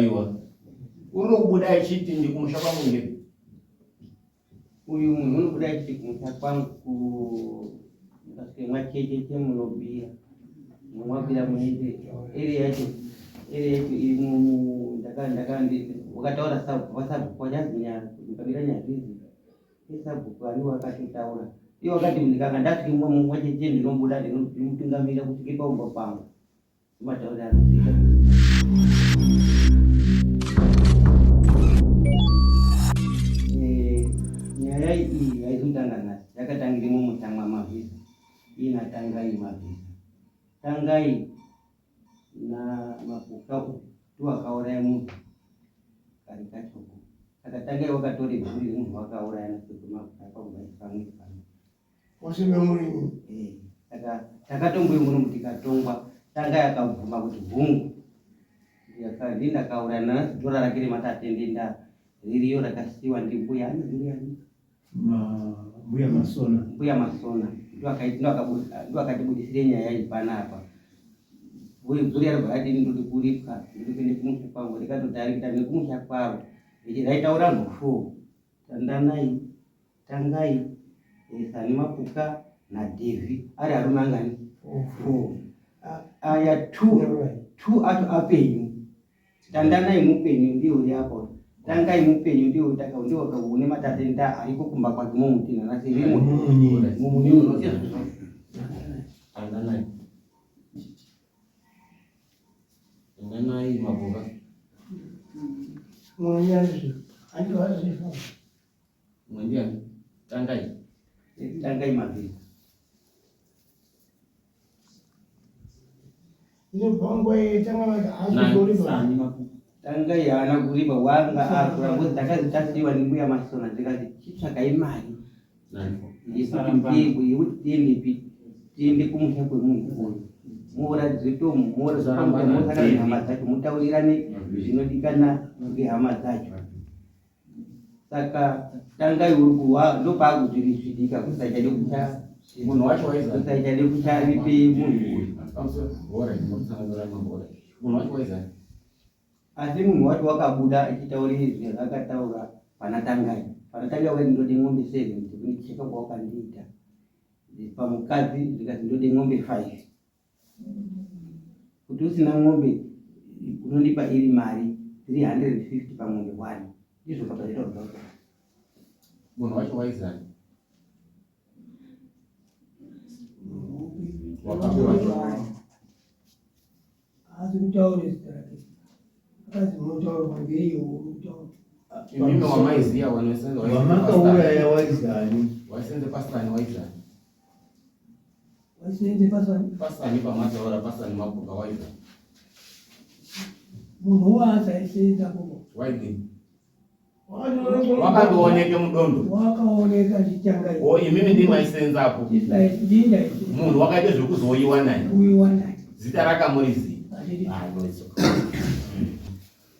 akaurayiwa uri kubuda achiti ndikumusha kwangu ngepi? Uyu munhu unobuda achiti kumusha kwangu ku mukasvike mwachecheche munobira mwabira munoite area yacho area yacho iri mu ndaka ndaka wakataura sabhuku vasabhuku vachazi mukabira nyazvizi esabhuku ani wakatotaura iye wakati ndikanga ndasvike mwacheche ndinobuda ndinomutungamira kusvike paumba pangu. Matauriro anozviita. Eh, nyaya iyi haizotanga nhasi, yakatangire mumutamwa mavhisa ina Tangai mavhisa. Tangai na Mapuka uyu ndiwakauraya munhu kare kachoko. Saka Tangai wakatore bvuri remunhu wakauraya nasekuru Mapuka kwakubva pamwe pamwe. Mose memurimi. Eh, saka takatombuye muno tikatongwa tanga yakabvuma kuti hungu ndini ndakauraya nanasi dhora rake rematatendenda ririyo rakasiwa ndimbuya ani mbuya ani mbuya masona mbuya masona ndoakatibudisire nyaya iyi panapa bvuri yarobva radini ndoti kuripwa ndoti kuende kumusha kwangu rikatodarikita nekumusha kwavo raitaura nhufu tandanai Tangai, Sani Mapuka naDevi ari arume angani? Four. Aya two, two acho apenyu. Tandanai mupenyu ndiye uri apo. Tangai mupenyu ndiye utaka ndiye une matatenda ariko kumba kwake mumuti nanasi irimo mumunyini. Tandanai. Tandanai Mapuka. Mwanyanzi, andiwaziva. Mumwe ndiani? Tangai. Tangai mavhiri. Tangai haana kuripa wanga akura ngozi takazi tasiiwa nembuya masona ndikati chitsvakai mari yekuti tiendepi tiende kumusha kwemunhu uyu muratidze tomu mosangana nehama dzacho mutaurirane zvinodikana ngehama dzacho saka tangai uri kuwa ndopaakudzvirizvidika kusachade kucha munhu wacho waiza kusachade kucharipe munhu uyu munhu wacho waiza asi munhu wacho wakabuda achitaura izvi zvakataura pana tangai pana tangai wakati ndode ng'ombe seven dzekunicheka kwawakandiita pamukadzi zvikati ndode ng'ombe five kuti usina ng'ombe unondipa iri mari 350 pamombe one ndizvo kabva zvaita munhu wacho waizani haasi kutaura zita rake akazi munotaura ngeiyo kutaura imimi wamaiziya wamakauraya waizani waisenze pasani waizani Waisenze pasani. Pasani pamataura pasani mapuka waiza. Munhu waasa aisenza koko. Waidini? Wakandooneke mudondo. Wakaoneka ndichanga. Oh, imimi ndimi maisenzapo. Munhu wakaita zvekuzoiwa naye. Kuiwa naye. Zita rakamuriziva. Ah, no, it's okay.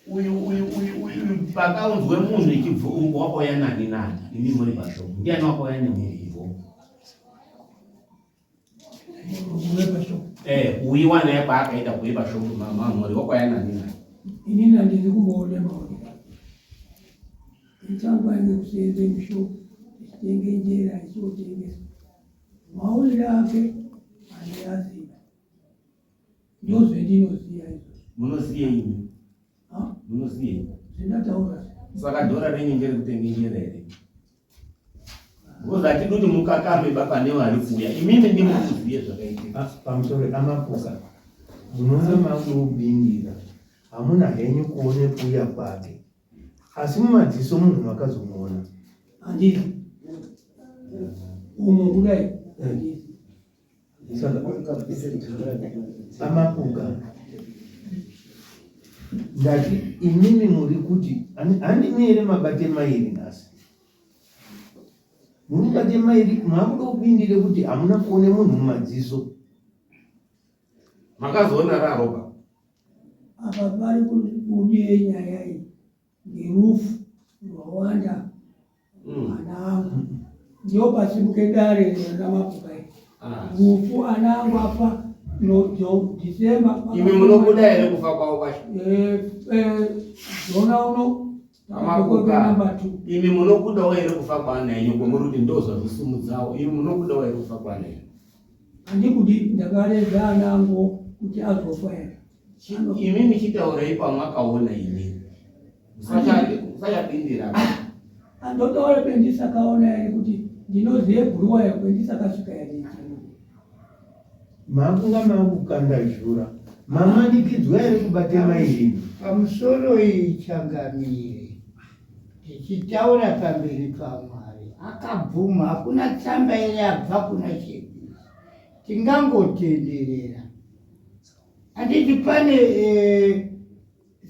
Uyu uyu uyu uyu pakaunzwe munhu ichibva uku wakauya nani nani imi muri pashop ndiani wakauya nemunhu eh kuuyiwa naye kwaakaita kuuye pashop mamuri wakauya nani nani inini handizi kumboona maonero ichangu ainge kusenze mushop ichitenge njera ichiotengesa maonero ake handiaziva Ndozvendinoziva izvozvo. Munoziyei imi? Munoziyei? Zvendataura. Saka dhora renyu ngerekutenga njera here? Because hatidi kuti mukakame ba pane vari kuuya. Imimi ndimi muziye zvakaitika. Ah, pamusoro amapuka. Munoona makubindira. Hamuna henyu kuone kuuya kwake. Asi mumadziso munhu makazomuona. Handizi. Umu kudai. Handizi. Amapuka ndati imimi muri kuti handimi here mabate mairi nhasi muri kubate mairi maakuda kupindire kuti hamuna kuone munhu mumadziso makazoona raroba apa pari kudie nyaya iyi ngerufu rwawanda Ana angu ndiyo pasimuke dare rana mapuka iri. Ah. Rufu ana angu afa December. Imi munobuda here kufa kwavo kwacho? Zona uno Amakuka. number 2. Imi munobudawo here kufa kwaana yenyu kwamuri kuti ndo zvazvisimudzawo? Imi munobudawo here kufa kwaana yenyu? Handikudi, ndakarega ana angu kuti azofa here? Imi michitaurai pamwakaona imi. Musachadindira. Andotaura pendisakaona here kuti ndinozive Bhuruwayo kwendisakasvika here? Makunga makukanda zhura. Mamanikidzwa here kubate maini? Pamusoro iyi changamire, tichitaura pamberi paMwari, akabvuma, hakuna tsamba iri yabva kuna Chepisi, tingangotenderera. Handiti pane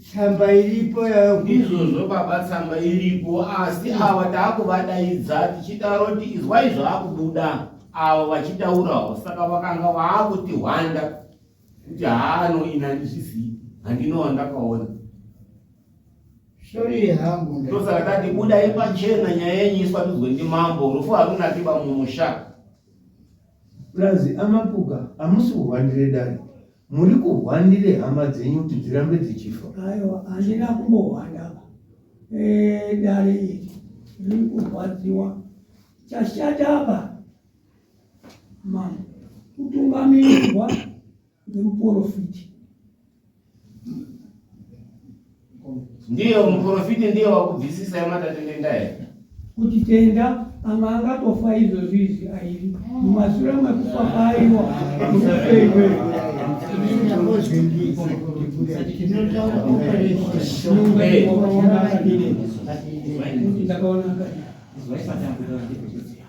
tsamba iripo yayo? Ndizvozvo baba, tsamba iripo, asi ava taakuvadaidza tichitaura kuti izwai zvaakubuda, avo vachitaurawo, saka vakanga vaakuti hwanda kuti haano, ini handizvizii, handinowa ndakaona. Sorry hangu. Ndosaka tati budai pachena, nyaya yenyu iswatudzwe ndimambo. Rufu harunakiba mumusha. Plus amapuka, hamusi kuhwandire dare, muri kuhwandire hama dzenyu kuti dzirambe dzichifa. Aiwa, handina kumbohwanda. Dare iri riri kurwadziwa. Chashata apa, mambo, kutungamirirwa nemuprofiti. Ndiyo muprofiti, ndiye wakubvisisai matatendenda here? Kuti tenda amwe angatofa izvozvi izvi airi mumashure mekufa kwaiwa. Tinotaura operation. Ndakaona akadini.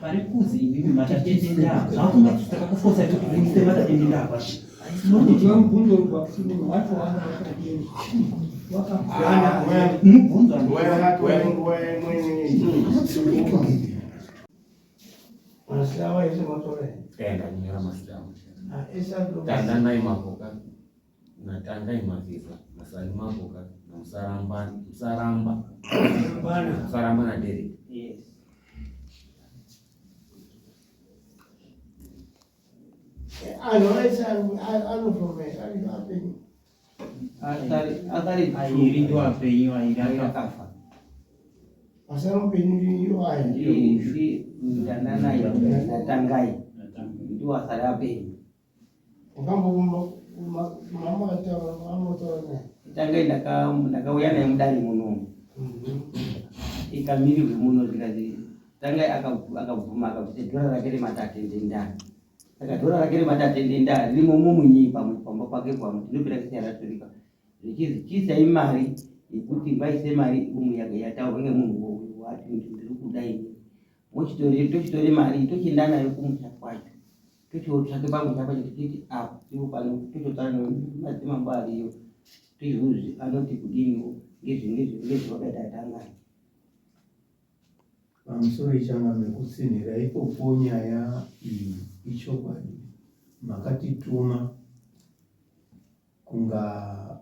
Pari kuzi imimi matatendenda, zvakunga takakufosa kuti muise matatendenda apashi. Unonzwa mubvunzo uri kuti munhu wacho wanga wakadini, wakakwana? Mubvunzo. Masawa ese matore. Enda nyora masitamu. Tandanai Mapoka naTangai Mavhiza naSani Mapoka naMusaramba, Musaramba. Bana. Musaramba naDerek. Yes. Anhu ese anofomera ari apenyu? Asari Airi ndo apenyu, airi airi akafa. Akafa. Asari upenyu ndiyo aya? Ndi Dananai naTangai ndiwo asari apenyu. Wakambomamakataura naye? Tangai ndakauya naye mudare munomu, ikamirirwe muno, zvikanzi Tangai akabvuma, akabvisa dhora rake rematatendenda. Saka dhora rake rematatendenda ririmo mumunyipa pamba pake pamo tinopera kisiya raturika, zvichizi chiisai mari yekuti vaise mari umu yataurwa ngemunhu wati ndiri kuda ini. Mochitore, tochitore mari, tochienda nayo kumusha kwacho, tochiotsvake pamusha pacho, tichiti apa ndipo pano, tochotaura nemadzimambo ariyo, tochizozvi anoti kudiniwo ngezve ngezve ngezve vakaita Tangai. Pamusoro ichangamire, kutsinhira ikoko, nyaya iyi ichokwadi. Makatituma kunga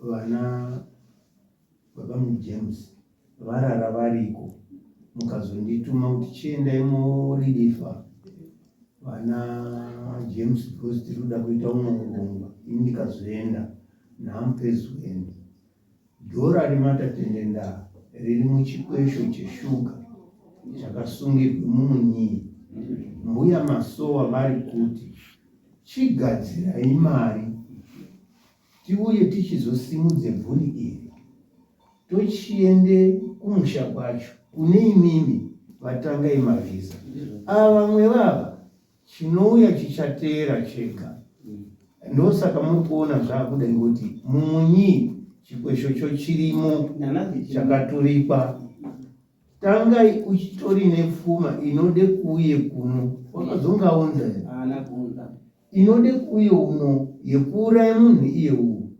vana baba muJames varara variko, mukazondituma kuti chiendai muridifa vana James because tiri kuda kuita umwe urongwa. Ini ndikazoenda namupezweni, dhora rematatendenda riri muchikwesho cheshuga chakasungirwe mumunyii. Mbuya Masowa vari kuti chigadzirai mari tiuye tichizosimudze bvuri iri, tochiende kumusha kwacho kune imimi vaTangai Mavhiza. Ava vamwe vava chinouya chichateera chega. Ndosaka muri kuona zvaakuda ngoti mumunyii chikweshocho chirimo chakaturikwa. Tangai uchitori nepfuma inode kuuye kuno, wakazongaunza here? Haana kuunza. Inode kuuye uno yekuuraya munhu iye uyu.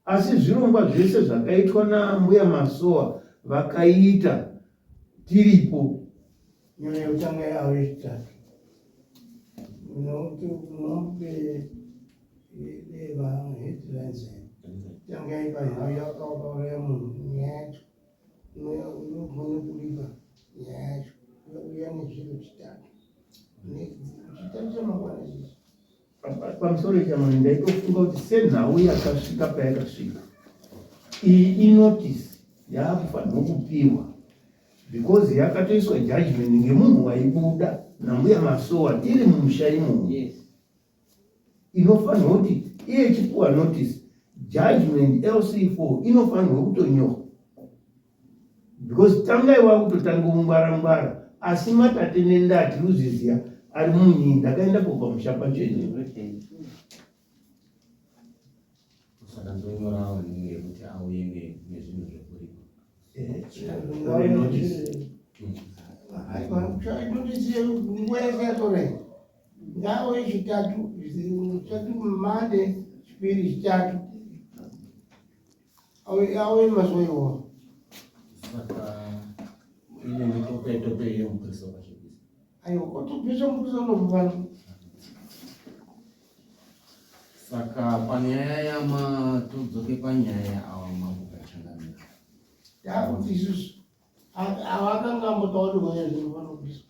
Asi zvirongwa zvese zvakaitwa nambuya Masowa vakaita tiripo. Nyaya yekutanga yavo yechitatu unope deva headlines tanga ipanhau yakauraya munhu, nyaya yacho unogone kuripa nyaya yacho, uya nezviro chitatu, chitatu chamangwana chichi. Pamusoro ichamani ndaitofunga kuti senhau yakasvika payakasvika iyi inotice yaakufanirwa kupiwa because yakatoiswa judgment ngemunhu waibuda nambuya masowa tiri mumusha imomo inofanirwa kuti iye ichipiwa notice judgment lc4 inofanirwa kutonyorwa because tangai wakutotanga kungwara ngwara asi matate nendati ruzviziya ari munyii ndakaenda ko pamusha pacho ini saka ndonyorawo yekuti auye nezvinhu zvekuripa nguva yese yatorei ngauye chitatu chitatu mande chipiri chitatu Auye mazuva iwawo. Saka ine mitope tope yemupurisa wakachipisa. Aiwa kotopisa mupurisa unobva pano. Saka panyaya yama todzoke panyaya awa mambo kachangamira. Takuti isusu awa akanga ambotaura kuti zvinhu vanobviswa.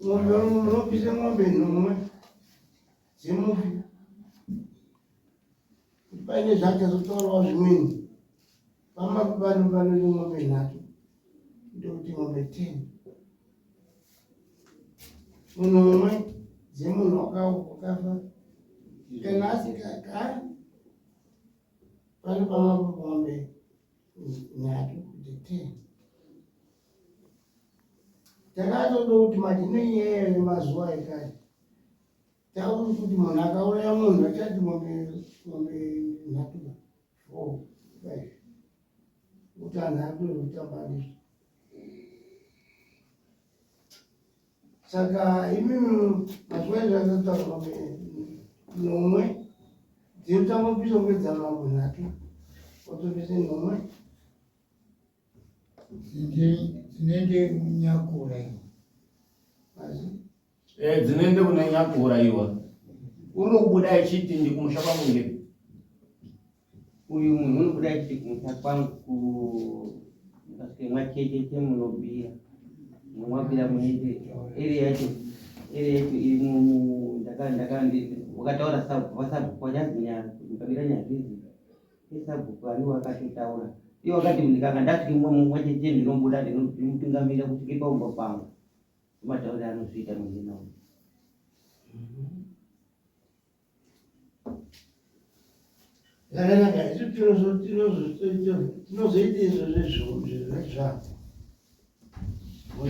Ng'ombe munobvisa ng'ombe nomwe dzemufi. Kuti paine zvachazotaurawo zvimweni pamapano panoita ng'ombe nhatu ndokuti ng'ombe ten munhu umwe dzemunhu wakafa kana asingaka pano pamambo ng'ombe nhatu kuti ten takatoda kuti manje nenyaya yemazuva ekare Tauri kuti munhu akauraya munhu achati mombe mombe nhatu ba four five kuti anhu akure kutamba ndizvo saka imimi mazuva izvo akataura mombe nomwe dzinotanga kupisa kupedza mambo nhatu otopisa nomwe dzinenge nyakura Eh, dzinoende kuna nyakuurayiwa uri kubuda ichiti ndikumusha kwangu ngepi uyu munhu unobuda achiti kumusha kwangu mukasvike mwachecheche munobira mwabira munoite eri yacho eri yacho iri ndakawakataura sabhuku vasabhuku vachazi mukabira nyazvizi isabhuku ani wakatotaura iye wakati ndikanga ndasvike mwacheche ndinobuda ndinomutungamira kusvike paumba pangu Matauriro anozviita munhu uyu. Zvakanaka, isu tinozoita izvo zvezvako.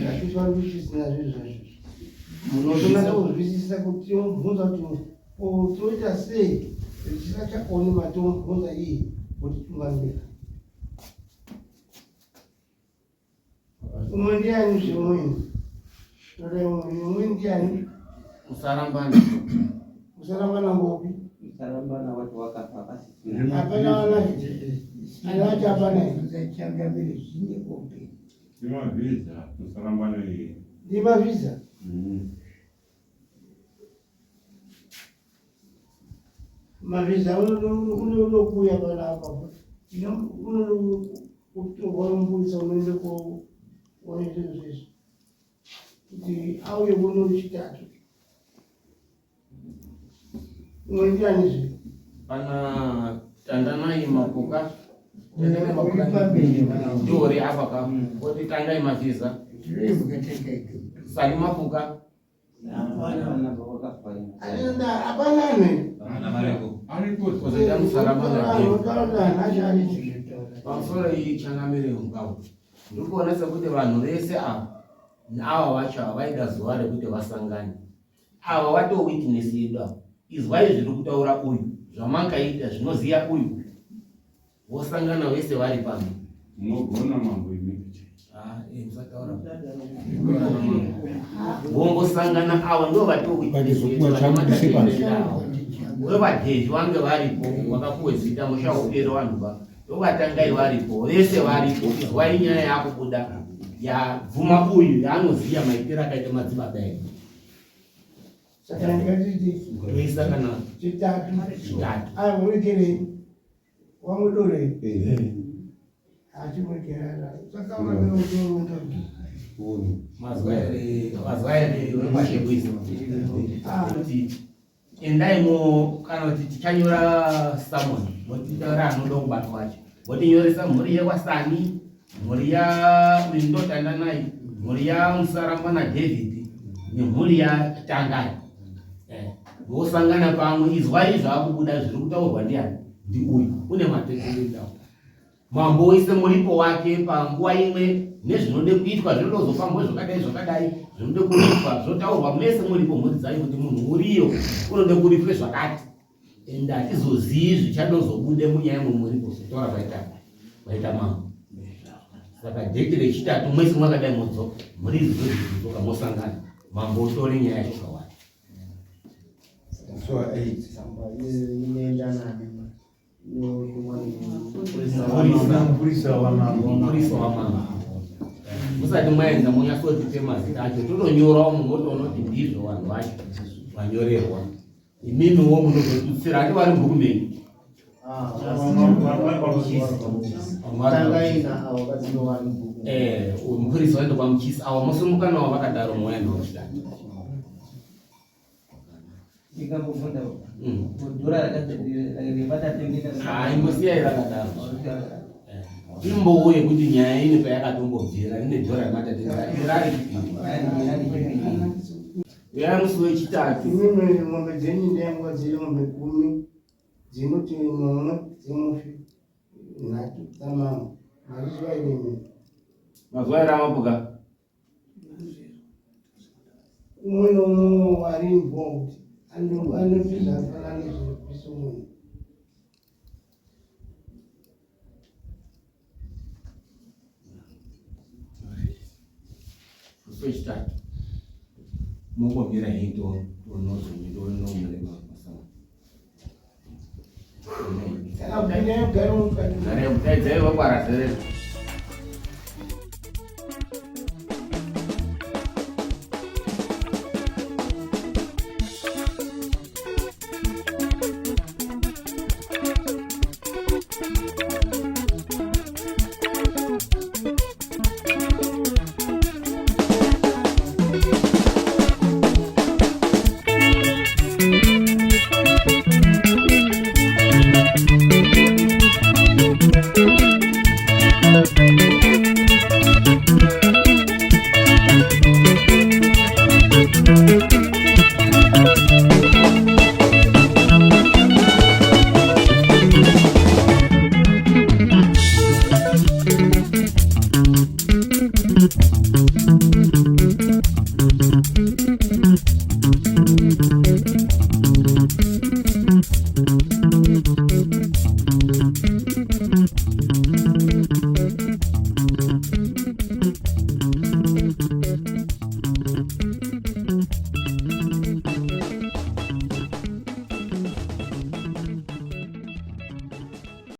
Hatifaniri tisina zvinhu zvacho. Munonatsa kuzwisisa kuti tinobvunza kuti toita sei tisachakoni matomubvunza iye kutitungamira. Umwe ndiani zvimweni? Tore umwe ndiani? Musarambana. Musarambana ngopi? Musarambana wacho wakafa akasisina. Hapana wana. Anacho hapana. Changamire zvine ope. Ndimavhiza musarambana iye. Ndimavhiza? Mavhiza unokuya panapa unokutorwa mupurisa unoenda kuona zvinhu zvezvi kuti auye kuno chitatu umwe ndianizve pana tandanai mapuka ndori apa ka oti tangai mavhiza sani mapuka Pamusoro iyi changamire mugabo ndiri kuona sekuti vanhu vese ava neava vacho ava vaida zuva rekuti vasangane ava watoo witness yedu ava izwai zviri kutaura uyu zvamangaita zvinoziya uyu Vosangana vese vari pano. Munogona mambo imi. Ah, eh, musataura. Vongosangana avo ndo vatowevadhezhi vange varipo vakapuwe zita musha upere vanhu va ndovatangai varipo vese varipo izwai nyaya yakubuda yabvuma uyu yaanoziva maitiro akaita madzibaba edu saka ndingatiti toisa kana chitatu chitatu amurekerei wamudore achimurekerera saka unotoronda mazuva ere mazuva ere wekwashebwisa kuti Endai mo kana kuti tichanyora summon motitaura anoda kubatwa wacho motinyoresa mhuri yekwasani mhuri ya uyu ndotandanai mhuri yamusaramba nadavid nemhuri yatangai eh, vosangana pamwe izwai zvaakubuda zviri kutaurwa ndiani ndiuyu une mateteendao Mambo oise muripo wake panguva imwe nezvinode kuitwa zvinodozofambwa zvakadai zvakadai zvinode kuripwa zvotaurwa mese muripo mhuri dzayo kuti munhu uriyo unode kuripwe zvakati and hatizozivi zvichadozobude munyaya mumuripo setaura kwaita kwaita mambo saka dheti rechitatu mwese mwakadai modzoka mhuri idzi dzodzoka mosangana mambo otore nyaya yacho kawanda inoenda nani Mupurisa wamambo. Mupurisa wamambo. Musati mwaenda monyatsotipe mazita acho totonyorawo mumotoona kuti ndizvo vanhu vacho vanyorerwa. Imimiwo munozotutsira ati vari mubhuku menyu. Eh, mupurisa waenda kwamuchisi awo mosimuka nawo vakadaro mouya nawo chitatu. Ndingambobvunza dhora rakatengeka. Imbosiyai rakadaro. Imbowo yekuti nyaya ine payakatombobvira ine dhora rematatenga irari chipiri. Uyai musi wechitatu. Imimi mombe dzenyu ndengwa dziri mombe gumi dzinoti nomwe dzemufi nhatu dzamambo mazuva ine Mazuva ere amapuka? Umwe noumwe ari involved anoti zvafanana nezvebvisa munhu. Musi wechitatu mongomira henyu tonozonomurema masango. Daidzai vakwarazereza.